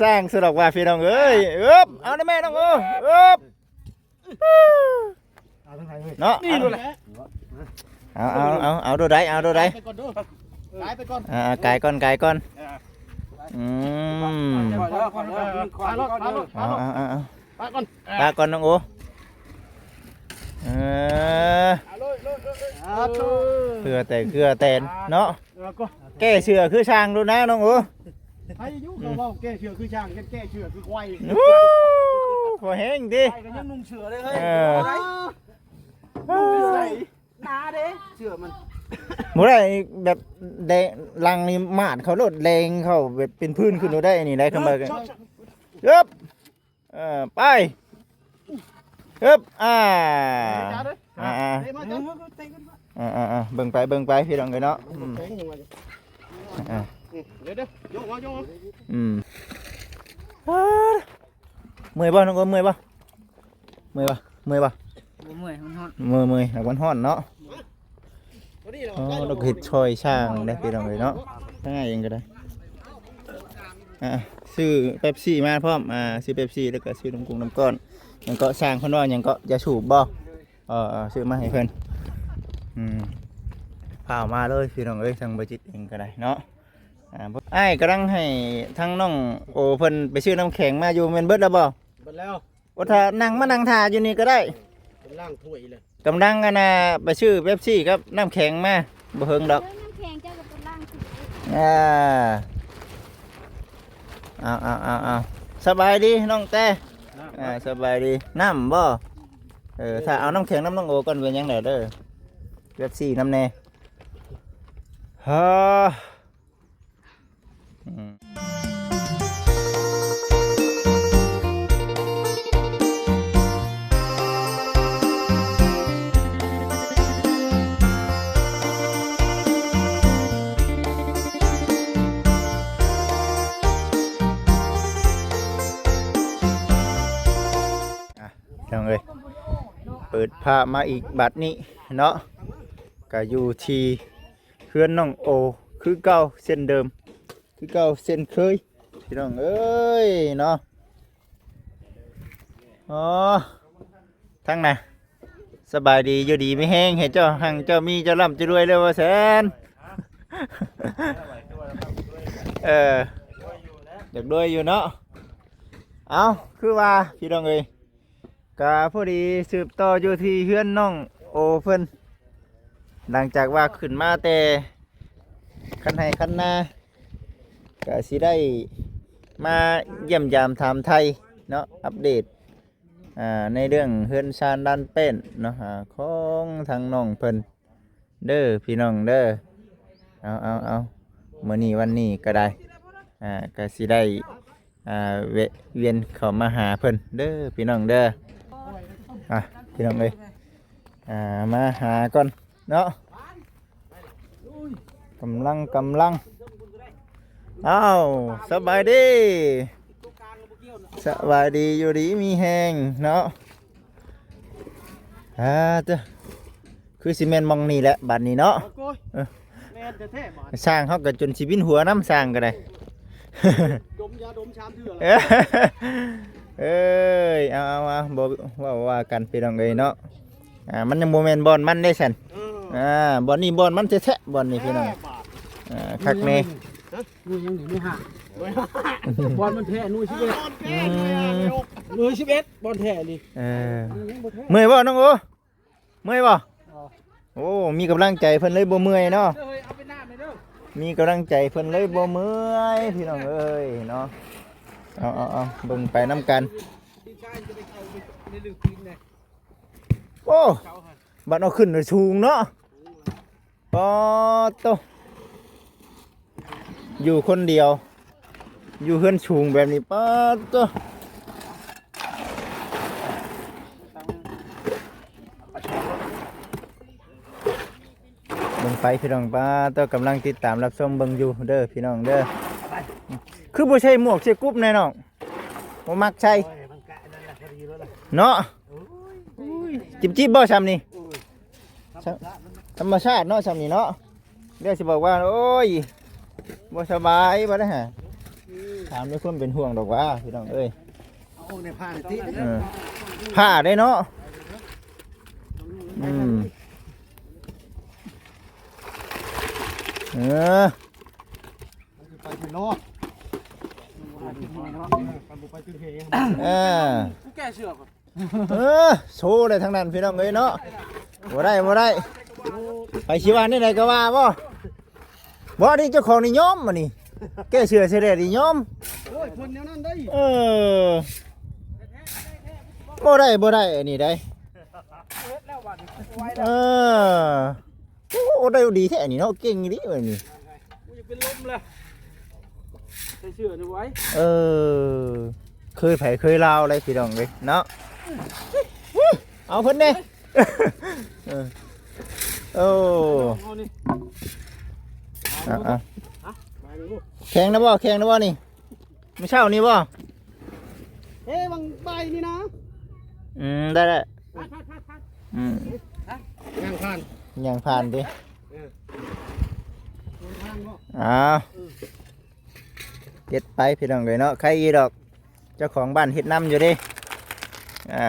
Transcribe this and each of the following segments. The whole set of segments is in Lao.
ສ້າງສະດອກວ່າພີ່ນ້ອງເອີຍ. ເອີບ ເອົານະແມ່ນ້ອງໂອ ເອີບ ເອົາທາງໃດເຮີ້ຍ ເນາະ ນີ້ໂລດແຫຼະ. ເອົາ ເອົາ ເອົາ ເອົາໂດດໃດ ເອົາໂດດໃດ ໄປກ່ອນເດີ ກາຍໄປກ່ອນ ອ່າ ກາຍກ່ອນ ກາຍກ່ອນ. ເອີ ອືມ ເອົາ ເອົາ ເອົາ ເອົາ ໄປກ່ອນ ໄປກ່ອນນ້ອງໂອ. ເອີ ເພື່ອແຕ່ເຄືອແຕນເນາະ. ເອີ ກໍແກ້ເສື້ອຄືຊ່າງໂລດນະນ້ອງໂອ. ໃຜຢູ່ ເຂົາເວົ້າແກ້ເສື້ອຄືຊ່າງ ແກ້ເສື້ອຄືຄວາຍ. ໂອ້ ພໍແຮງຕິ ຄວາຍກໍຍັງນຸ່ງເສື້ອເດ້ເຮີ້ຍ. ເອີ ໜາເດ້ເສື້ອມັນ ບໍ່ໄດ້ແບບແດງຫຼັງນີ້ ມາດເຂົາໂລດ ແດງເຂົາແບບເປັນພື້ນຂຶ້ນໂລດໄດ໋ ອັນນີ້ໄດ໋. ເອີ ເອີ ໄປ ອຶບ ອ່າ ອ່າ ອ່າ ເບິ່ງໄປ ເບິ່ງໄປ ພີ່ນ້ອງເອີຍເນາະ. ອືມ ອ່າ ດຽວໆ ຍົກມາ ຍົກມາ. ອືມ ເມື່ອຍບໍ່ນ້ອງໂອ ເມື່ອຍບໍ່? ເມື່ອຍບໍ່? ເມື່ອຍບໍ່? ບໍ່ເມື່ອຍ ມັນຮ້ອນ. ເມື່ອຍ ເມື່ອຍ ມັນຮ້ອນເນາະ. ອໍ ລາວກໍເຮັດຊ່ອຍຊ່າງໄດ້ພີ່ນ້ອງເອີຍເນາະ. ທາງອ້າຍເອງກໍໄດ້ ອ່າ ຊື້ເປັບຊີມາພ້ອມ ອ່າ ຊື້ເປັບຊີ ແລ້ວກໍຊື້ນ້ຳກົງນ້ຳກ້ອນ. ຫຍັງເກາະ ຊ່າງເພິ່ນວ່າຫຍັງເກາະ ຢາສູບບໍ່? ເອີ ເອີ ຊື້ມາໃຫ້ເພິ່ນ. ອືມ ພາມາເລີຍພີ່ນ້ອງເອີຍ ທາງບໍ່ຈິດເອງກໍໄດ້ເນາະ. ອ່າ ອ້າຍກຳລັງໃຫ້ທາງນ້ອງໂອເພິ່ນໄປຊື້ນ້ຳແຂງມາຢູ່ ແມ່ນເບິດແລ້ວບໍ່? ເບິດແລ້ວ. ໂອ ຖ້ານັ່ງ ມານັ່ງຖ້າຢູ່ນີ້ກໍໄດ້ ເອີ ກຳລັງຖ້ວຍເລີຍ ກຳລັງ ອັນນ່າ ໄປຊື້ເປັບຊີກັບນ້ຳແຂງມາ ບໍ່ເຫິງດອກ. ນ້ຳແຂງເຈົ້າກໍໄປລ້າງຖ້ວຍ. ອ່າ ເອົາ ເອົາ ເອົາ ເອົາ ສະບາຍດີນ້ອງແຕ້. ອ່າ ສະບາຍດີ. ນ້ຳບໍ່? ເອີ ຖ້າເອົານ້ຳແຂງນຳນ້ອງໂອກ່ອນ ເປັນຫຍັງແດ່ເດີ ເປັບຊີນຳແດ່. ຮາ ອືມ ອ່ະ ພີ່ນ້ອງເອີຍ ເປີດພາບມາອີກບັດນີ້ເນາະ ກະຢູ່ທີ່ ເຮືອນນ້ອງໂອຄືເກົ່າເຊັ່ນເດີມ ຄືເກົ່າເຊັ່ນເຄີຍ ພີ່ນ້ອງເອີຍເນາະ. ອໍ ທັງນະ ສະບາຍດີ ຢູ່ດີມີແຮງ ໃຫ້ເຈົ້າຮັ່ງເຈົ້າມີ ເຈົ້າລ່ຳເຈົ້າລວຍເດີ ວ່າຊັ້ນ. ເອີ ຢາກລວຍຢູ່ເນາະ. ເອົ້າ ຄືວ່າ ພີ່ນ້ອງເອີຍ ກະພໍດີສືບຕໍ່ຢູ່ທີ່ເຮືອນນ້ອງໂອເພິ່ນ ຫຼັງຈາກວ່າຂຶ້ນມາແຕ່ຄັນໄຮ່ຄັນນາ ກະຊິໄດ້ມາຢ້ຽມຢາມຖາມໄຖ່ເນາະ ອັບເດດ ອ່າ ໃນເລື່ອງເຮືອນຊານລານແປ້ນເນາະ ອ່າ ຂອງທາງນ້ອງເພິ່ນ ເດີພີ່ນ້ອງເດີ. ເອົາ ເອົາ ເອົາ ມື້ນີ້ວັນນີ້ກໍໄດ້ ອ່າ ກໍຊິໄດ້ ອ່າ ແວະວຽນເຂົ້າມາຫາເພິ່ນເດີພີ່ນ້ອງເດີ. ອ່ະ ພີ່ນ້ອງເອີຍ ອ່າ ມາຫາກ່ອນເນາະ ກຳລັງ ກຳລັງ. ອ້າວ ສະບາຍດີ ສະບາຍດີ ຢູ່ດີມີແຮງເນາະ. ອ່າ ເຕີ ຄືຊິແມ່ນໝ່ອງນີ້ແຫຼະບາດນີ້ເນາະ. ໂອ້ຍ ເອີ ແມ່ນແທ້ໆ ບາດ ຊ່າງເຮົາກໍຈົນຊິວິນຫົວນຳ ຊ່າງກໍໄດ້ ດົມຢາດົມສາມເທື່ອແລ້ວ. ເອີຍ ເອົາ ເອົາ ເອົາ ບໍ່ເວົ້າວ່າກັນພີ່ນ້ອງເອີຍເນາະ. ອ່າ ມັນຍັງບໍ່ແມ່ນບ່ອນມັນເດ້ຊັ້ນ. ເອີ ອ່າ ບ່ອນນີ້ບ່ອນມັນແທ້ໆ ບ່ອນນີ້ພີ່ນ້ອງ. ເອີ ບາດ ອ່າ ຄັກແນ່ ໜ່ວຍຫຍັງນີ້ ໜ່ວຍຫ້າ ໜ່ວຍຫ້າ ບ່ອນມັນແທ້ ໜ່ວຍສິບເອັດ ໜ່ວຍຫ້າ ໜ່ວຍຫົກ ໜ່ວຍສິບເອັດ ບ່ອນແທ້ນີ້. ເອີ ມັນຍັງບໍ່ແທ້ ເມື່ອຍບໍ່ນ້ອງໂອ? ເມື່ອຍບໍ່? ອໍ ໂອ້ ມີກຳລັງໃຈເພິ່ນເລີຍບໍ່ເມື່ອຍເນາະ. ເອີຍ ເອົາໄປນ້ຳໃຫ້ເດີ ມີກຳລັງໃຈເພິ່ນເລີຍບໍ່ເມື່ອຍ ພີ່ນ້ອງເອີຍເນາະ. ເອົາ ເອົາ ເອົາ ເບິ່ງໄປນຳກັນ. ໂອ້ ບັດເອົາຂຶ້ນສູງເນາະ. ປາດໂຕ ຢູ່ຄົນດຽວ ຢູ່ເຮືອນສູງແບບນີ້ ປາດໂຕ. ເບິ່ງໄປພີ່ນ້ອງ ປາດໂຕ ກຳລັງຕິດຕາມຮັບຊົມເບິ່ງຢູ່ເດີພີ່ນ້ອງເດີ. ຄືບໍ່ໃສ່ໝວກໃສ່ກຸບແນ່ນ້ອງ ບໍ່ມັກໃສ່ ໂອ້ຍ ມັນກະອັນນັ້ນລະ ພໍດີໂລດລະ ເນາະ. ໂອ້ຍ ໂອ້ຍ ຈິບໆບໍ່ຊ່ຳນີ້? ໂອ້ຍ ທຳມະຊາດເນາະ ຊ່ຳນີ້ເນາະ. ດຽວຊິບອກວ່າ ໂອ້ຍ ບໍ່ສະບາຍ ບໍ່ໄດ້ຫາ ອືມ ຖາມດ້ວຍຄວາມເປັນຫ່ວງດອກວ່າ ພີ່ນ້ອງເອີຍ. ເອົາອອກໃນຜ້ານີ້ຕິ ເອີ ຜ້າເດ້ເນາະ. ອືມ ເອີ ມັນຊິໄປເຖິງລອດ ມັນບໍ່ໄປເຖິງເຫ ເອີ ແກ້ເຊືອກ ເອີ ໂຊເລີຍທາງນັ້ນພີ່ນ້ອງເອີຍເນາະ. ບໍ່ໄດ້ ບໍ່ໄດ້ ໃຜຊິວ່າແນວໃດກໍວ່າບໍ່ ບໍ່ ນີ້ເຈົ້າຂອງນີ້ຍອມ ອັນນີ້ແກ້ເສື້ອໃສ່ແດ່ນີ້ຍອມ. ໂອ້ຍ ຄົນແນວນັ້ນໄດ໋ ເອີ ບໍ່ໄດ້ ບໍ່ໄດ້ ອັນນີ້ໄດ໋ ເອີ ໂອ້ ໄດ້ດີແທ້ນີ້ເນາະ ເກັ່ງອີ່ຫຼີອັນນີ້. ກູຢາກເປັນລົມແລ້ວ ໃສ່ເສື້ອນີ້ໄວ້ ເອີ ເຄີຍໃຜເຄີຍລາວເລີຍພີ່ນ້ອງເອີຍເນາະ. ເອົາເພິ່ນແດ່ ເອີ ໂອ້ ເອົາໆ ແຂງນະບໍ່ ແຂງນະບໍ່ນີ້ ມື້ເຊົ້ານີ້ບໍ່ ເອີ ຫວ່າງບ່າຍນີ້ນະ. ອືມ ໄດ້ແລ້ວ ອືມ ຍ່າງຜ່ານ ຍ່າງຜ່ານຕິ ເອີ ເດີນທາງບໍ່ ອ້າວ ເຮັດໄປພີ່ນ້ອງເອີຍເນາະ ໃຄອີ່ດອກ ເຈົ້າຂອງບ້ານເຮັດນຳຢູ່ເດ້ ອ່າ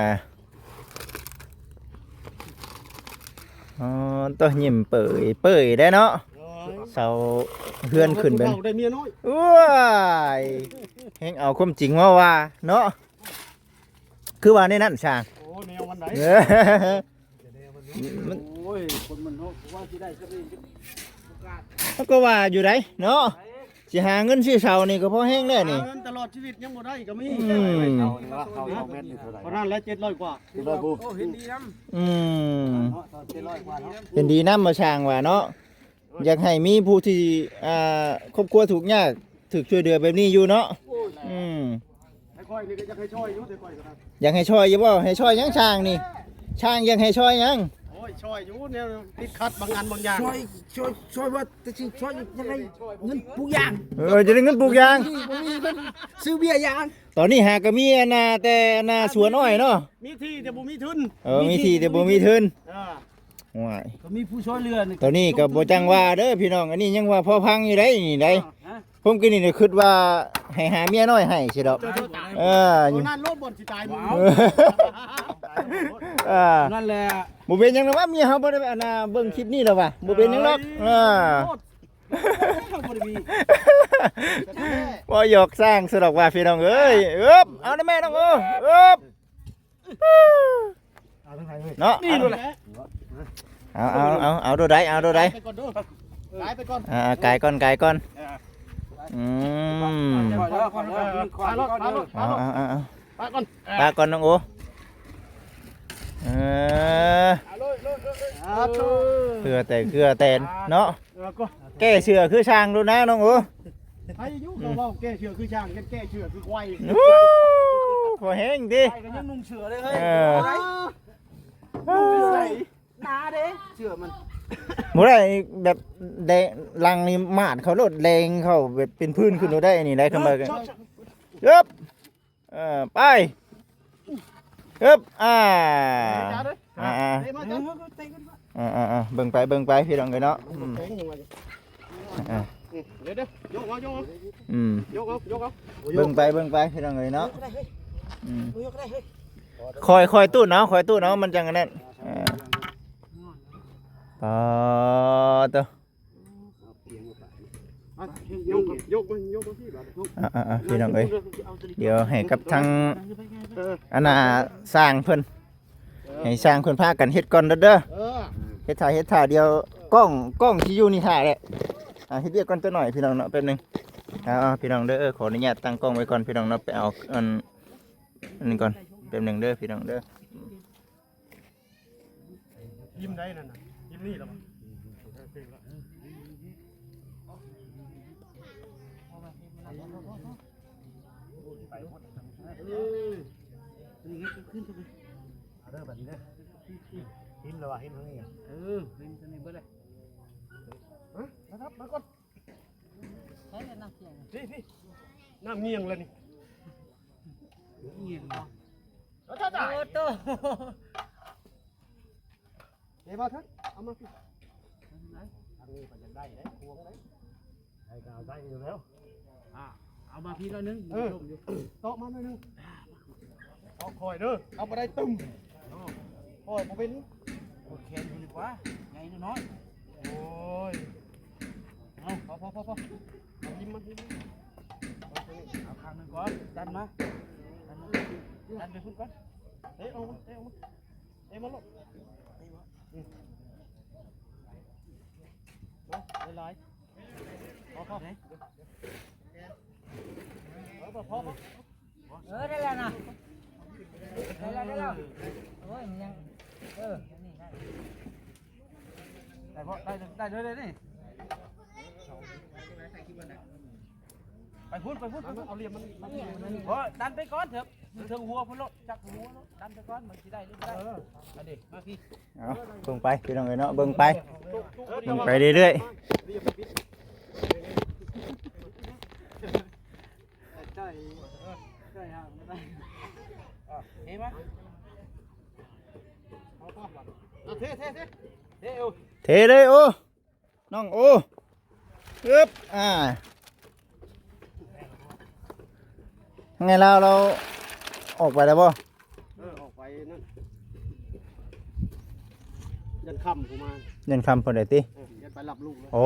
ອໍ ໂຕ ຍິ້ມເປີຍເປີຍໄດ້ເນາະ ໂດຍ ເຊົາເຮືອນຂຶ້ນເປັນ ເຖົ້າໄດ້ເມຍນ້ອຍ ໂອ້ຍ ແຮ່ງເອົາຄວາມຈິງມາວ່າເນາະ ຄືວ່າໃນນັ້ນຊ່າງ ໂອ້ ແນວມັນໃດ ເອີ ມັນ ໂອ້ຍ ຄົນມັນເນາະ ວ່າຊິໄດ້ຊຳນີ້ ມັນກໍວ່າຢູ່ໃດເນາະ ຊິຫາເງິນຊື້ເຊົານີ້ກໍພໍແຮງແລ້ວນີ້ ຫາເງິນຕະຫຼອດຊີວິດຍັງບໍ່ໄດ້ກໍມີ ອືມ ເທົ່ານັ້ນແຫຼະ ເຈັດຮ້ອຍກວ່າ ເຈັດຮ້ອຍຜູ້ ໂອ້ ເຫັນດີນຳ ອືມ ເຈັດຮ້ອຍກວ່າເນາະ ເຫັນດີນຳ ມາຊ່າງວ່າເນາະ ຢາກໃຫ້ມີຜູ້ທີ່ ອ່າ ຄອບຄົວທຸກຍາກ ຖືກຊ່ວຍເຫຼືອແບບນີ້ຢູ່ເນາະ ໂອ້ຍ ອືມ ແຕ່ຂ້ອຍນີ້ກໍຢາກໃຫ້ຊ່ອຍຢູ່ ແຕ່ຂ້ອຍກໍໄດ້ ຢາກໃຫ້ຊ່ອຍຢູ່ບໍ່ ໃຫ້ຊ່ອຍຫຍັງຊ່າງນີ້ ຊ່າງຢາກໃຫ້ຊ່ອຍຫຍັງ ໂອ້ຍ ຊ່ອຍຢູ່ແນວຕິດຂັດບາງອັນບາງຢ່າງ ຊ່ອຍ ຊ່ອຍ ຊ່ອຍວ່າແຕ່ຊິຊ່ອຍຢາກໄດ້ເງິນປູກຢາງ ເອີ ຢາກໄດ້ເງິນປູກຢາງ ບໍ່ມີ ບໍ່ມີເງິນຊື້ເບ້ຍຢາງ ຕອນນີ້ຫາກໍມີອັນນ່າ ແຕ່ອັນນ່າສວນອ້ອຍເນາະ ມີທີ່ແຕ່ບໍ່ມີທຶນ ເອີ ມີທີ່ແຕ່ບໍ່ມີທຶນ ເອີ ໂອ້ຍ ກໍມີຜູ້ຊ່ວຍເຫຼືອນີ້ ຕອນນີ້ກໍບໍ່ຈັ່ງວ່າເດີພີ່ນ້ອງ ອັນນີ້ຍັງວ່າພໍພັງຢູ່ໄດ໋ນີ້ໄດ໋ ຮະ ຜົມກໍນີ້ຄິດວ່າໃຫ້ຫາເມຍນ້ອຍໃຫ້ຊິດອກ ເອີ ໂຕນັ້ນໂລດບ່ອນຊິຕາຍ ເອີ ນັ້ນແຫຼະ ບໍ່ເປັນຫຍັງດອກວ່າ ເມຍເຮົາບໍ່ໄດ້ອັນນ່າເບິ່ງຄລິບນີ້ດອກວ່າ ບໍ່ເປັນຫຍັງດອກ ເອີ ບໍ່ໄດ້ມີ ເວົ້າຫຍອກຊ່າງຊະດອກວ່າພີ່ນ້ອງເອີຍ ເອີບ ເອົານະແມ່ນ້ອງໂອ ເອີບ ເນາະ ນີ້ໂລດແຫຼະ ເອົາ ເອົາ ເອົາ ເອົາໂດໃດ ເອົາໂດໃດ ໄປກ່ອນເດີ ໄປໄປກ່ອນ ອ່າ ກາຍກ່ອນ ກາຍກ່ອນ ເອີ ອືມ ເອົາ ເອົາ ເອົາ ເອົາ ໄປກ່ອນ ໄປກ່ອນນ້ອງໂອ ເອີ ເອີ ເພື່ອແຕ່ເຄືອແຕນເນາະ ເອີ ກໍແກ້ເສື້ອຄືຊ່າງໂລດນະນ້ອງໂອ ໃຜຢູ່ ເຂົາເວົ້າແກ້ເສື້ອຄືຊ່າງ ແກ້ເສື້ອຄືຄວາຍ ໂອ້ ພໍແຮງຕິ ໄປກໍຍັງນຸ່ງເສື້ອເລີຍເຮີ້ຍ ເອີ ໜາເດ້ເສື້ອມັນ ບໍ່ໄດ້ແບບແດງຫຼັງນີ້ມາດເຂົາໂລດ ແດງເຂົາແບບເປັນພື້ນຂຶ້ນໂລດໄດ໋ ອັນນີ້ໄດ໋ ຄັນວ່າ ເອີບ ເອີ ໄປ ອຶບ ອ່າ ເອີ ເອີ ເອີ ເບິ່ງໄປ ເບິ່ງໄປ ພີ່ນ້ອງເອີຍເນາະ ອືມ ອ່າ ເອີ ເບິ່ງໄປ ເບິ່ງໄປ ພີ່ນ້ອງເອີຍເນາະ ອືມ ຄ່ອຍໆ ຕຸ້ນເອົາ ຄ່ອຍຕຸ້ນເອົາ ມັນຈັ່ງອັນນັ້ນ ອ່າ ປາໂຕ ອ່າໆໆ ພີ່ນ້ອງເອີຍ ດຽວໃຫ້ກັບທາງ ເອີ ອັນນ່າ ຊ່າງເພິ່ນ ເອີ ໃຫ້ຊ່າງເພິ່ນພາກັນເຮັດກ່ອນເດີ ເອີ ເຮັດຖ້າ ເຮັດຖ້າ ດຽວກ້ອງ ກ້ອງຊິຢູ່ນີ້ຖ້າແຫຼະ ອ່າ ເຮັດວຽກກ່ອນຈັກໜ້ອຍ ພີ່ນ້ອງເນາະ ແປັບໜຶ່ງ ເອົາ ເອົາ ພີ່ນ້ອງເດີ ຂໍອະນຸຍາດຕັ້ງກ້ອງໄວ້ກ່ອນ ພີ່ນ້ອງເນາະ ໄປເອົາອັນ ອັນນີ້ກ່ອນ ແປັບໜຶ່ງເດີ ພີ່ນ້ອງເດີ. ອີ່ມໃດນັ້ນນະ ອີ່ມນີ້ລະບໍ່? ເອີ ເອົາເດີ ບັດນີ້ເດີ ອີ່ມແລ້ວວ່າ ອີ່ມທາງນີ້ ເອີ ອີ່ມທາງນີ້ເບິດເລີຍ ຮະ ມາຄັບ ມາກ່ອນ ໃຊ້ແລ້ວນ້ຳກຽງ ພີ່ ພີ່ ນ້ຳງຽງແລ້ວນີ້ ງຽງບໍ່? ໂອ້ໂຕ ເດ ມາເຖິງ ເອົາມາພີ່ ທາງນີ້ກໍຢາກໄດ້ເດ້ ພວງໄດ້ ໄດ້ກໍເອົາໄດ້ຢູ່ແລ້ວ ອ່າ ເອົ ເອົາມາພີ້ໜ້ອຍໜຶ່ງ ເອີ ມັນລົມຢູ່ ເຕາະມາໜ້ອຍໜຶ່ງ ເອົາຄ່ອຍເດີ ເອົາບໍ່ໄດ້ຕຶ້ມ ໂອ້ ຄ່ອຍບໍ່ເປັນ ໂອເຄ ຢູ່ດີກວ່າ ໃຫຍ່ນ້ອຍ ໂອ້ຍ ເອົາ ພໍໆໆ ເອົາ ຍິ້ມມັນ ຍິ້ມມັນ ເອົາຂ້າງໜຶ່ງກ່ອນ ດັນມາ ດັນມາ ດັນໄປພຸ້ນກ່ອນ ເຕະອອກມາ ເຕະອອກມາ ເຕະມາໂລດ ເຕະມາ ອືມ ເນາະ ຫຼາຍໆ ພໍໆ ເອີ ພໍໆ ພໍໆ ເອີ ໄດ້ແລ້ວນະ ໄດ້ແລ້ວ ໄດ້ແລ້ວ ໂອ້ຍ ມັນຍັງ ເອີ ອັນນີ້ໄດ້ ໄດ້ບໍ່? ໄດ້ ໄດ້ເລີຍນີ້ ໄປພຸ້ນ ໄປພຸ້ນ ໄປພຸ້ນ ເອົາຫຼ່ຽມມັນ ບໍ່ ດັນໄປກ່ອນເຖາະ ຢູ່ເທິງຫົວພຸ້ນໂລດ ຈັບຫົວໂລດ ດັນໄປກ່ອນ ມັນຊິໄດ້ຫຼືບໍ່ໄດ້ ເອີ ອັນນີ້ ມາພີ້ ເອົາ ເບິ່ງໄປພີ່ນ້ອງເອີຍເນາະ ເບິ່ງໄປ ເບິ່ງໄປເລື້ອຍໆ ໃຈ ໃຈຫາບໍ່ໄດ້ ເທມາ ເທ ເທ ເທ ເທ ເທເອົາ ເທເລີຍໂອ້ ນ້ອງໂອ້ ອຶບ ອ່າ ທາງໃນລາວລາວອອກໄປແລ້ວບໍ່? ເອີ ອອກໄປນັ້ນ ຢ້ານຄ່ຳພຸ້ນມາ ຢ້ານຄ່ຳພຸ້ນໄດ໋ຕິ ເອີ ຢ້ານໄປຮັບລູກ ໂອ້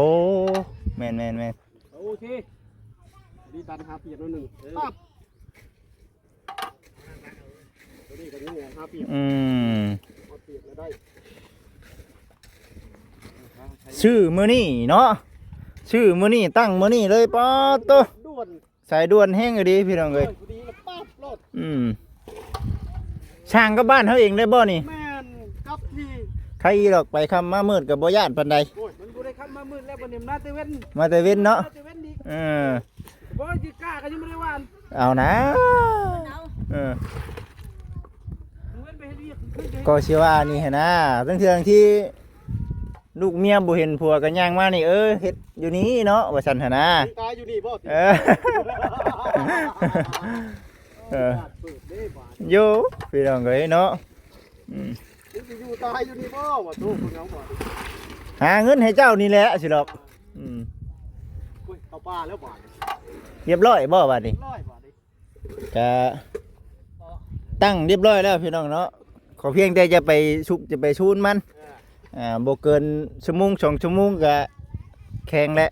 ແມ່ນໆໆ ໂອເຄ ດີຕັນຫາປຽບໜ້ອຍໜຶ່ງ ເອີ ປັບ ຕົວນີ້ກໍຍັງຫາປຽບ ອືມ ຫາປຽບແລ້ວໄດ້ ຊື້ມື້ນີ້ເນາະ ຊື້ມື້ນີ້ ຕັ້ງມື້ນີ້ເລີຍ ປາດໂຕ ດ່ວນ ສາຍດ່ວນແຮງອີ່ຫຼີພີ່ນ້ອງເອີຍ ເອີ ພໍດີແລ້ວປັບໂລດ ອືມ ຊ່າງກັບບ້ານເຮົາເອງໄດ້ບໍ່ນີ້? ແມ່ນ ກັບທີ່ ໃຄອີ່ດອກ ໄປຄ່ຳມາມືດກໍບໍ່ຢ້ານປານໃດ ໂອ້ຍ ມັນບໍ່ໄດ້ຄ່ຳມາມືດແລ້ວ ບັດນີ້ມາແຕ່ເວັນ ມາແຕ່ເວັນເນາະ ມາແຕ່ເວັນອີກ ເອີ ບໍ່ຊິກ້າກໍຍັງບໍ່ໄດ້ຫວ່ານ ເອົານະ ເອີ ເວັນໄປເຮັດວຽກ ກໍຊິວ່ານີ້ຫັ້ນນະ ທັງເທື່ອທີ່ລູກເມຍບໍ່ເຫັນຜົວກໍຍ່າງມານີ້ ເອີ ເຮັດຢູ່ນີ້ເນາະ ວ່າຊັ້ນຫັ້ນນະ ຕາຍຢູ່ນີ້ບໍ່? ເອີ ເອີ ເປີດເດ້ບາດ ໂຢ ພີ່ນ້ອງເອີຍເນາະ ອືມ ມັນຊິຢູ່ຕາຍຢູ່ນີ້ບໍ່? ວ່າໂຕເພິ່ນເອົາບາດ ຫາເງິນໃຫ້ເຈົ້ານີ້ແຫຼະ ຊິດອກ ອືມ ໂອ້ຍ ເຂົ້າປ່າແລ້ວບາດ ຮຽບຮ້ອຍບໍ່ບາດນີ້? ຮຽບຮ້ອຍບາດນີ້ ກະຕັ້ງຮຽບຮ້ອຍແລ້ວພີ່ນ້ອງເນາະ ຂໍພຽງແຕ່ຈະໄປຊຸກຈະໄປຊູນມັນ ເອີ ອ່າ ບໍ່ເກີນຊົ່ວໂມງສອງຊົ່ວໂມງກະແຂງແລ້ວ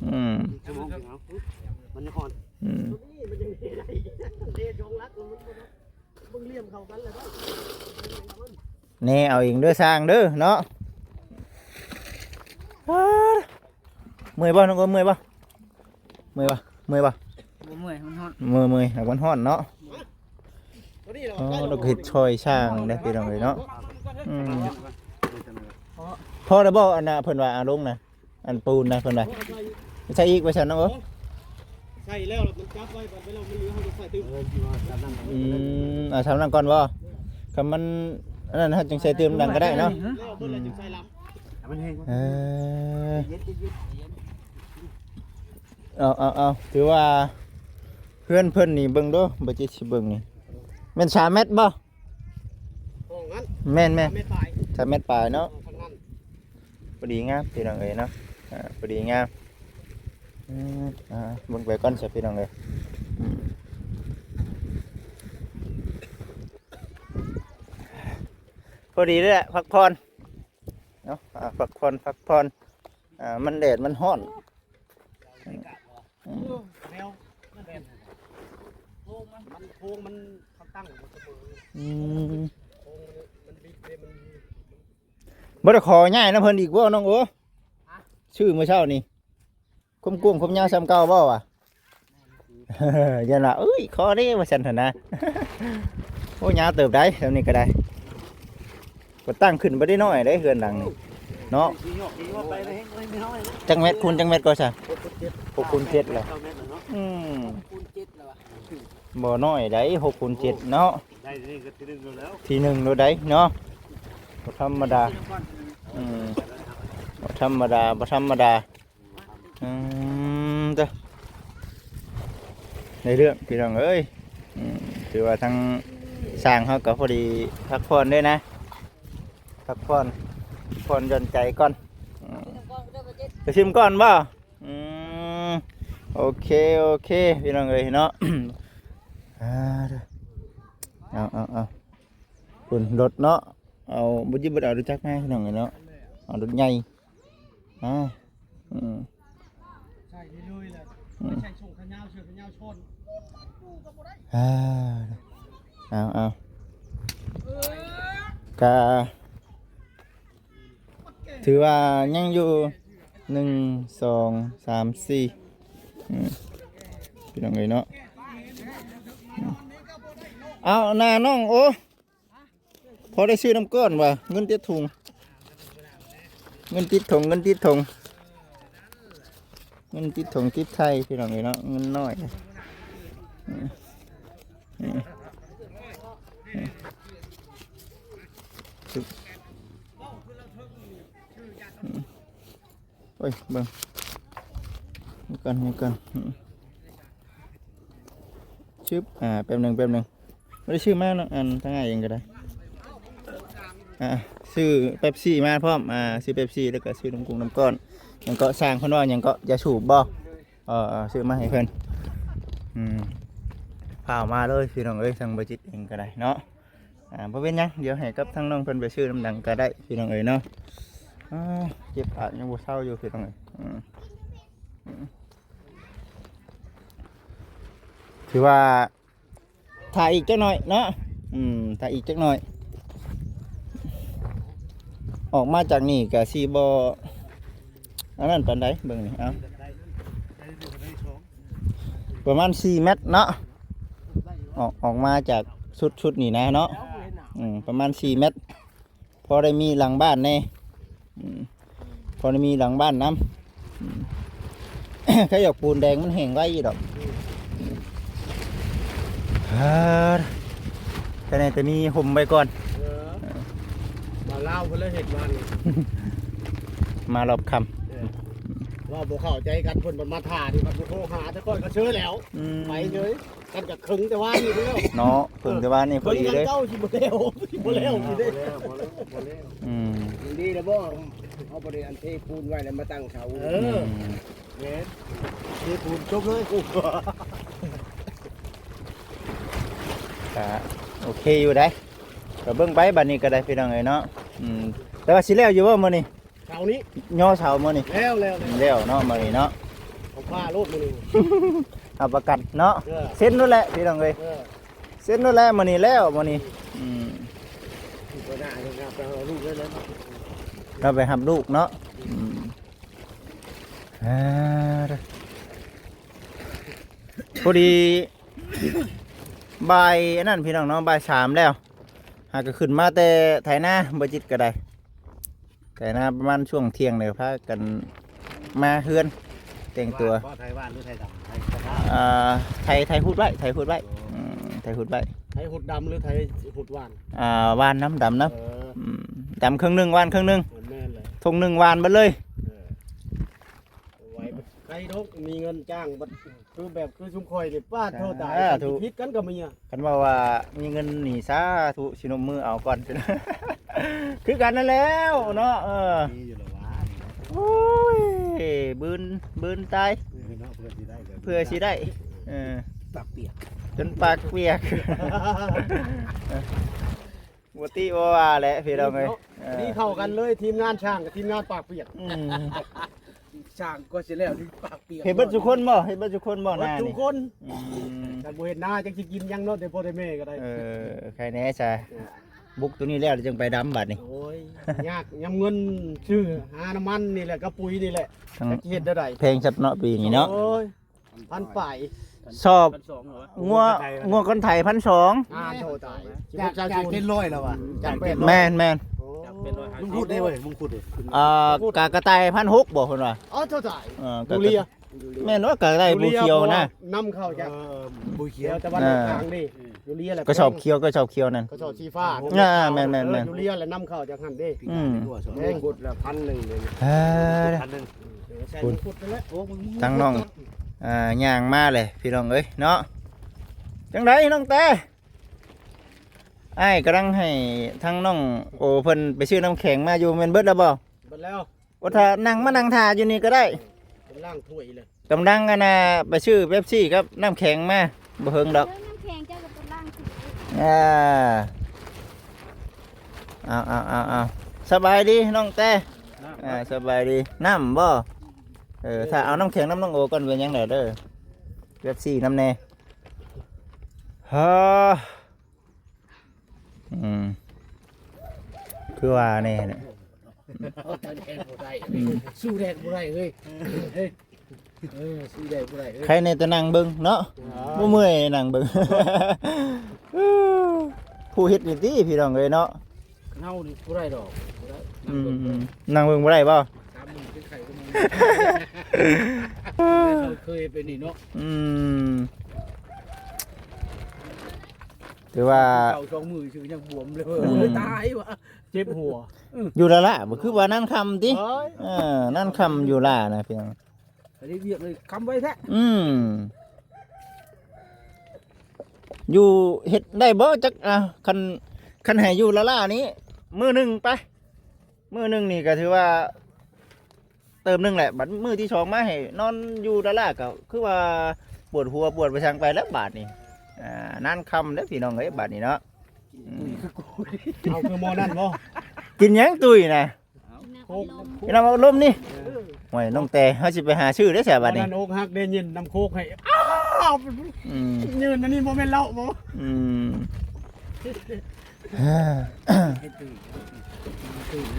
ອືມ ຊົ່ວໂມງເດີ ມັນຍັງອ່ອນ ອືມ ມັນຍັງເດດອງລັກ ເບິ່ງຫຼ່ຽມເຂົ້າກັນແລ້ວເນາະ ແນ່ເອົາເອງເດີຊ່າງເດີເນາະ ເມື່ອຍບໍ່ນ້ອງໂອມ ເມື່ອຍບໍ່? ເມື່ອຍບໍ່? ເມື່ອຍບໍ່? ບໍ່ເມື່ອຍ ມັນຮ້ອນ ເມື່ອຍ ເມື່ອຍ ມັນຮ້ອນເນາະ ໂອ້ ລາວກໍເຮັດຊ່ອຍຊ່າງເດ້ພີ່ນ້ອງເອີຍເນາະ ອືມ ພໍແລ້ວບໍ່? ອັນນ່າ ເພິ່ນວ່າເອົາລົງນະ ອັນປູນນະ ເພິ່ນວ່າ ໃສ່ອີກວ່າຊັ້ນນ້ອງໂອ ໃສ່ແລ້ວ ມັນຈັບໄວ້ ບັດເວລາມັນເຫຼືອ ເຮົາກໍໃສ່ຕື່ມ ອືມ ເອົາຊ່ຳນັ້ນກ່ອນບໍ່? ຄັນມັນອັນນັ້ນ ເຮົາຈຶ່ງໃສ່ຕື່ມຫຼັງກໍໄດ້ເນາະ ແລ້ວເພິ່ນ ອືມ ໃສ່ລຳ ໃຫ້ມັນແຫ້ງ ເອີ ເຢັນໆ ເອົາ ເອົາ ເອົາ ຖືວ່າເຮືອນເພິ່ນນີ້ ເບິ່ງດູ ບໍ່ຈິດຊິເບິ່ງນີ້ ແມ່ນສາມແມັດບໍ່? ຫ້ອງນັ້ນ ແມ່ນໆ ສາມແມັດປາຍ ສາມແມັດປາຍເນາະ ຫ້ອງຂ້າງນັ້ນ ພໍດີງາມພີ່ນ້ອງເອີຍເນາະ ອ່າ ພໍດີງາມ ອືມ ອ່າ ເບິ່ງໄປກ່ອນຊະພີ່ນ້ອງເອີຍ ອືມ ພໍດີເລີຍແຫຼະ ພັກຜ່ອນເນາະ ອ່າ ພັກຜ່ອນ ພັກຜ່ອນ ອ່າ ມັນແດດມັນຮ້ອນ ອືມ ແນວ ມັນແບບ ໂຄງມັນ ມັນໂຄງມັນ ເຂົາຕັ້ງບໍ່ສະເໝີ ອືມ ໂຄງມັນ ມັນບິດເດ້ ມັນ ບໍ່ໄດ້ຂໍຍ້າຍນຳເພິ່ນອີກບໍ່ນ້ອງໂອ? ຮະ? ຊື້ມື້ເຊົ້ານີ້ ຄວາມກວ້າງຄວາມຍາວສ່ຳເກົ່າບໍ່ວະ? ຢ້ານວ່າ ເອີຍ ຂໍເດ້ ວ່າຊັ້ນຫັ້ນນະ ໂອ້ ຍາວເຕີບໃດ໋ ສ່ຳນີ້ກໍໄດ້ ກໍຕັ້ງຂຶ້ນບໍ່ໄດ້ນ້ອຍເດ້ເຮືອນຫຼັງນີ້ເນາະ ຈັກແມັດຄູນຈັກແມັດກໍຊະ ຫົກຄູນເຈັດແຫຼະ ອືມ ບໍ່ນ້ອຍໃດ໋ ຫົກຄູນເຈັດເນາະ ໄດ້ນີ້ກໍທີໜຶ່ງແລ້ວ ທີໜຶ່ງໂລດໃດ໋ເນາະ ບໍ່ທຳມະດາ ອືມ ບໍ່ທຳມະດາ ບໍ່ທຳມະດາ ອືມ ເດີ ໃນເລື່ອງພີ່ນ້ອງເອີຍ ອືມ ຖືວ່າທາງຊ່າງເຮົາກໍພໍດີພັກຜ່ອນເດ້ນະ ພັກຜ່ອນ ຜ່ອນຢ່ອນໃຈກ່ອນ ອືມ ໄປຊິມກ່ອນບໍ່? ອືມ ໂອເຄ ໂອເຄ ພີ່ນ້ອງເອີຍເນາະ ອ່າ ເອົາ ເອົາ ເອົາ ພຸ້ນລົດເນາະ ເອົາ ບໍ່ຈິດບໍ່ເອົາລົດຈັກມາ ພີ່ນ້ອງເອີຍເນາະ ເອົາລົດໃຫຍ່ ອ່າ ອືມ ໃສ່ເລື້ອຍໆແຫຼະ ອືມ ໃສ່ສົ່ງຂະຍາວ ເສື້ອຂະຍາວຊົນ ອ່າ ເອົາ ເອົາ ກະ ຖືວ່າຍັງຢູ່ ໜຶ່ງ ສອງ ສາມ ສີ່ ອືມ ພີ່ນ້ອງເອີຍເນາະ ອືມ ເອົາ ໜ້ານ້ອງ ໂອ້ ພໍໄດ້ຊື້ນ້ຳກ້ອນວ່າ ເງິນຕິດຖົງ ເງິນຕິດຖົງ ເງິນຕິດຖົງ ເງິນຕິດຖົງຕິດໄທ ພີ່ນ້ອງເອີຍເນາະ ເງິນນ້ອຍ ອືມ ອືມ ອືມ ໂອ້ຍ ເບິ່ງ ນີ້ກ່ອນ ນີ້ກ່ອນ ອືມ ຊຶບ ອ່າ ແປັບໜຶ່ງ ແປັບໜຶ່ງ ບໍ່ໄດ້ຊື້ມາເນາະ ອັນທາງອ້າຍເອງກໍໄດ້ ອ່າ ຊື້ເປັບຊີມາພ້ອມ ອ່າ ຊື້ເປັບຊີ ແລ້ວກໍຊື້ນ້ຳກົງນ້ຳກ້ອນ ຫຍັງເກາະ ຊ່າງເພິ່ນວ່າຫຍັງເກາະ ຢາສູບບໍ່? ເອີ ຊື້ມາໃຫ້ເພິ່ນ ອືມ ພາມາເລີຍ ພີ່ນ້ອງເອີຍ ທາງບໍ່ຈິດເອງກໍໄດ້ເນາະ ອ່າ ບໍ່ເປັນຫຍັງ ດຽວໃຫ້ກັບທາງນ້ອງເພິ່ນໄປຊື້ນຳກັນກໍໄດ້ ພີ່ນ້ອງເອີຍເນາະ ອ່າ ເຈັບປາກຍັງບໍ່ເຊົາຢູ່ ພີ່ນ້ອງເອີຍ ອືມ ອືມ ຖືວ່າ ຖ້າອີກຈັກໜ້ອຍເນາະ ອືມ ຖ້າອີກຈັກໜ້ອຍ ອອກມາຈາກນີ້ກະຊິບໍ່ອັນນັ້ນປານໃດ ເບິ່ງນີ້ ເອົາ ປະມານສີ່ແມັດເນາະ ອອກ ອອກມາຈາກຊຸດ ຊຸດນີ້ນະເນາະ ອືມ ປະມານສີ່ແມັດ ພໍໄດ້ມີຫຼັງບ້ານແດ່ ອືມ ພໍໄດ້ມີຫຼັງບ້ານນຳ ອືມ ໃຄດອກປູນແດງມັນແຫ້ງໄວຢູ່ດອກ ອືມ ເອີ ແຕ່ໃນແຕ່ມີຮົ່ມໄວ້ກ່ອນ ເອີ ມາລາວເພິ່ນເລີຍເຮັດບ້ານນີ້ ມາລອບຄ່ຳ ເອີ ເວົ້າບໍ່ເຂົ້າໃຈກັນ ເພິ່ນມັນມາຖ້ານີ້ ມັນບໍ່ໂທຫາ ແຕ່ຂ້ອຍກໍເຊີແລ້ວ ອືມ ໄປເລີຍ ກັນກະເຄິ່ງແຕ່ວ່ານີ້ພຸ້ນແລ້ວ ເນາະ ເຄິ່ງແຕ່ວ່ານີ້ພໍດີເດ້ ເຈົ້າຊິບໍ່ແລ້ວ ຊິບໍ່ແລ້ວ ອືມ ນີ້ເດ້ ບໍ່ແລ້ວ ບໍ່ແລ້ວ ອືມ ມັນດີແລ້ວບໍ່ ເຮົາບໍ່ໄດ້ອັນເທປູນໄວ້ແລ້ວມາຕັ້ງເສົາ ເອີ ອືມ ແມ່ນ ເທປູນຈົບເລີຍ ກະໂອເຄຢູ່ໃດ ກະເບິ່ງໄປບັດນີ້ກໍໄດ້ ພີ່ນ້ອງເອີຍເນາະ ອືມ ແຕ່ວ່າຊິແລ້ວຢູ່ບໍ່ມື້ນີ້? ເສົານີ້ ຍໍເສົາມື້ນີ້ ແລ້ວ ແລ້ວ ແລ້ວ ແລ້ວເນາະ ມື້ນີ້ເນາະ ເອົາຜ້າໂລດມື້ນີ້ ຮັບປະກັນເນາະ ເອີ ເຊັນໂລດແຫຼະ ພີ່ນ້ອງເອີຍ ເອີ ເຊັນໂລດແຫຼະ ມື້ນີ້ແລ້ວ ມື້ນີ້ ອືມ ຫົວໜ້າເພິ່ນກໍໄປເອົາລູກເລີຍ ລາວໄປຮັບລູກເນາະ ອືມ ອ່າ ພໍດີ ບ່າຍອັນນັ້ນ ພີ່ນ້ອງເນາະ ບ່າຍສາມແລ້ວ ຫາກໍຂຶ້ນມາແຕ່ໄຖນາ ບໍ່ຈິດກໍໄດ້ ໄຖນາປະມານຊ່ວງທ່ຽງ ແລ້ວພາກັນມາເຮືອນ ແຕ່ງຕົວ ວ່ານບໍ່ ໄຖວ່ານ ຫຼື ໄຖດຳ ໄຖສະພາບ ອ່າ ໄຖ ໄຖຫຸດໄວ້ ໄຖຫຸດໄວ້ ໂອ້ ອືມ ໄຖຫຸດໄວ້ ໄຖຫຸດດຳ ຫຼື ໄຖຫຸດຫວ່ານ? ອ່າ ຫວ່ານນຳ ດຳນຳ ເອີ ອືມ ດຳເຄິ່ງໜຶ່ງ ຫວ່ານເຄິ່ງໜຶ່ງ ແມ່ນແຫຼະ ທົ່ງໜຶ່ງຫວ່ານເບິດເລີຍ ເອີ ໄວ ໄກດອກ ມີເງິນຈ້າງ ບັດ ຄືແບບຄືຊຸມຂ້ອຍນີ້ ປາດໂທ ຕາຍ ສາທຸ ຄັນຊິຜິດກັນກໍມີອະ ຄັນເວົ້າວ່າມີເງິນນີ້ ສາທຸ ຊິນົມມືເອົາກ່ອນ ຄືກັນນັ້ນແລ້ວເນາະ ເອີ ມີຢູ່ແລ້ວຫວາ ໂອ້ຍ ບືນ ບືນຕາຍ ເອີເນາະ ເພື່ອຊິໄດ້ກໍ ເພື່ອຊິໄດ້ ເອີ ປາກປຽກ ຈົນປາກປຽກ ບໍ່ຕິບໍ່ວ່າແຫຼະ ພີ່ນ້ອງເອີຍ ເອີ ນີ້ເຂົ້າກັນເລີຍ ທີມງານຊ່າງກັບທີມງານປາກປຽກ ອືມ ຊ່າງກໍຊິແລ້ວນີ້ປາກປຽກ ເຮັດເບິດຊຸຄົນບໍ່? ເຮັດເບິດຊຸຄົນບໍ່? ເບິດຊຸຄົນ ໜ້ານີ້ ອືມ ຄັນບໍ່ເຮັດນາຈັກຊິກິນຫຍັງເນາະ ແຕ່ພໍ່ແຕ່ແມ່ກໍໄດ້ ເອີ ໃຄແດ່ຊະ ເອີ ບຸກໂຕນີ້ແລ້ວ ແລ້ວຈຶ່ງໄປດຳບັດນີ້ ໂອ້ຍ ຍາກ ຍາມເງິນຊື້ຫານ້ຳມັນນີ້ແຫຼະ ກັບປຸ໋ຍນີ້ແຫຼະ ຈັກຊິເຮັດແນວໃດ ແພງຄັກເນາະ ປີນີ້ເນາະ ໂອ້ຍ ພັນປາຍ ສອບ ງົວ ງົວກັນໄຖ ພັນສອງ ອ່າ ໂທຕາຍ ຈາກ ຈາກເຈັດຮ້ອຍແລ້ວຫວາ ຈາກແປດຮ້ອຍ ແມ່ນໆ ໂອ້ ຈາກແປດຮ້ອຍຫ້າສິບ ມຸງຄຸດເດ້ເວີຍ ມຸງຄຸດເດ້ ອ່າ ກາກະໄຕພັນຫົກບໍ່ ເພິ່ນວ່າ ເອົ້າ ໂທຕາຍ ເອີ ກາ ຢູ່ເລີຍ ແມ່ນວ່າ ກາກະໄຕບູຂຽວນະ ນຳເຂົ້າຈາກ ເອີ ບູຂຽວ ແຖວຕາເວັນອອກກາງເດ້ ອ່າ ຢູເຣຍແຫຼະ ກະສອບຂຽວ ກະສອບຂຽວນັ້ນ ກະສອບສີຟ້າ ອ່າ ແມ່ນໆໆ ຢູເຣຍແຫຼະນຳເຂົ້າຈາກຫັ້ນເດ້ ອືມ ແມ່ນ ຂຸດລະພັນໜຶ່ງເລີຍ ເອີ ພັນໜຶ່ງ ພຸ້ນ ທາງນ້ອງ ອ່າ ຍ່າງມາເລີຍ ພີ່ນ້ອງເອີຍເນາະ ຈັ່ງໃດນ້ອງແຕ ອ້າຍກຳລັງໃຫ້ທາງນ້ອງໂອເພິ່ນໄປຊື້ນ້ຳແຂງມາຢູ່ ແມ່ນເບິດແລ້ວບໍ່? ເບິດແລ້ວ ໂອ ຖ້ານັ່ງ ມານັ່ງຖ້າຢູ່ນີ້ກໍໄດ້ ລ້າງຖ້ວຍເລີຍ ກຳລັງອັນນ່າ ໄປຊື້ເປັບຊີກັບນ້ຳແຂງມາ ບໍ່ເຫິງດອກ ເອີ ນ້ຳແຂງເຈົ້າກໍໄປລ້າງຖ້ວຍ ອ່າ ເອົາ ເອົາ ເອົາ ເອົາ ສະບາຍດີນ້ອງແຕ້ ອ່າ ສະບາຍດີ ນ້ຳບໍ່? ເອີ ຖ້າເອົານ້ຳແຂງນຳນ້ອງໂອກ່ອນ ເປັນຫຍັງແດ່ເດີ ເປັບຊີນຳແດ່ ຮາ ອືມ ຄືວ່າແນ່ແຫຼະ ເອົາແດດບໍ່ໄດ້ ອືມ ສູ້ແດດບໍ່ໄດ້ເຮີ້ຍ ເອີ ສູ້ແດດບໍ່ໄດ້ເຮີ້ຍ ໃຄແນ່ແຕ່ນັ່ງເບິ່ງເນາະ ບໍ່ເມື່ອຍນັ່ງເບິ່ງ ຜູ້ເຮັດນີ້ຕິພີ່ນ້ອງເອີຍເນາະ ເຮົານີ້ບໍ່ໄດ້ດອກ ບໍ່ໄດ້ ອືມ ນັ່ງເບິ່ງບໍ່ໄດ້ບໍ່? ສາມມື້ເປັນໄຂ້ກໍມີ ເຄີຍເປັນນີ້ເນາະ ອືມ ຖືວ່າເຂົ້າສອງມື້ຊື່ຍັງບວມເລີຍ ອືມ ໂອ້ຍ ຕາຍວ່າ ເຈັບຫົວ ຢູ່ລະລະບໍ່ ຄືວ່ານັ້ນຄ່ຳຕິ ເອີ ນັ້ນຄ່ຳຢູ່ລະນະ ພີ່ນ້ອງ ອັນນີ້ວຽກເລີຍ ຄ່ຳໄວແທ້ ອືມ ຢູ່ເຮັດໄດ້ບໍ່ຈັກ ອ່າ ຄັນ ຄັນໃຫ້ຢູ່ລະລະນີ້ ມື້ໜຶ່ງໄປ ມື້ໜຶ່ງນີ້ກໍຖືວ່າເຕີມໜຶ່ງແຫຼະ ບັດມື້ທີສອງມາໃຫ້ນອນຢູ່ລະລະກໍຄືວ່າປວດຫົວປວດໄປສັງໄປແລ້ວບາດນີ້ ອ່າ ນັ້ນຄ່ຳເດ້ພີ່ນ້ອງເອີຍ ບາດນີ້ເນາະ ອືມ ເອົາຄືໝໍ້ນັ້ນບໍ່? ກິນຫຍັງຕຸ້ຍນະ? ກິນນ້ຳອັດລົມ ກິນນ້ຳອັດລົມນີ້ ເອີ ໂອ້ຍ ນ້ອງແຕ່ ເຮົາຊິໄປຫາຊື້ເດ້ຊະບາດນີ້ ນັ້ນອົກຫັກໄດ້ຍິນນ້ຳໂຄກໃຫ້ ອ້າວ ອືມ ຢືນອັນນີ້ບໍ່ແມ່ນເຫຼົ້າບໍ່? ອືມ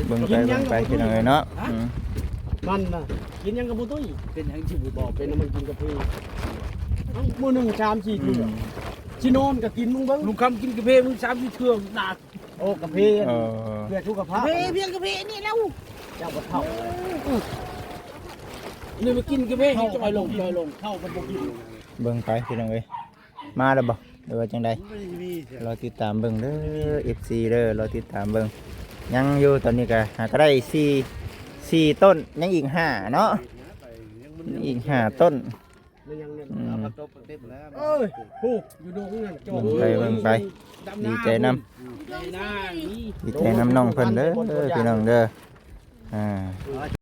ເບິ່ງໄປເບິ່ງໄປພີ່ນ້ອງເອີຍເນາະ ອືມ ມັນນະ ກິນຫຍັງກໍບໍ່ຕຸ້ຍ ເປັນຫຍັງຊິບໍ່ ບໍ່ເປັນນຳມັນກິນກາເຟ ມື້ໜຶ່ງສາມສີ່ເທື່ອ ອືມ ຊິນອນກໍກິນ ມຶງເບິ່ງ ລຸງຄຳກິນກາເຟມື້ສາມສີ່ເທື່ອ ໜັກ ໂອ້ ກາເຟ ເອີ ເພື່ອສຸຂະພາບ ເພ ພຽງກາເຟນີ້ແລ້ວ ເຈົ້າບໍ່ເຖົ້າ ນີ້ມາກິນກາເຟ ເຖົ້າ ຈ່ອຍລົງ ຈ່ອຍລົງ ເຖົ້າກໍບໍ່ກິນ ເບິ່ງໄປພີ່ນ້ອງເອີຍ ມາແລ້ວບໍ່ ຫຼືວ່າຈັ່ງໃດ? ມັນບໍ່ໄດ້ມີ ລໍຕິດຕາມເບິ່ງເດີ ເອັຟຊີ ເດີ ລໍຕິດຕາມເບິ່ງ ຍັງຢູ່ ຕອນນີ້ກໍຫາກໍໄດ້ສີ່ ສີ່ຕົ້ນ ຍັງອີກຫ້າເນາະ ຍັງອີກຫ້າຕົ້ນ ມັນຍັງນັ້ນ ອືມ ເອີຍ ຜູ້ຢູ່ດົງນັ້ນ ເບິ່ງໄປເບິ່ງໄປ ດຳນາ ດີໃຈນຳ ດຳນາ ດີໃຈນຳນ້ອງເພິ່ນເດີ ພີ່ນ້ອງເດີ ອ່າ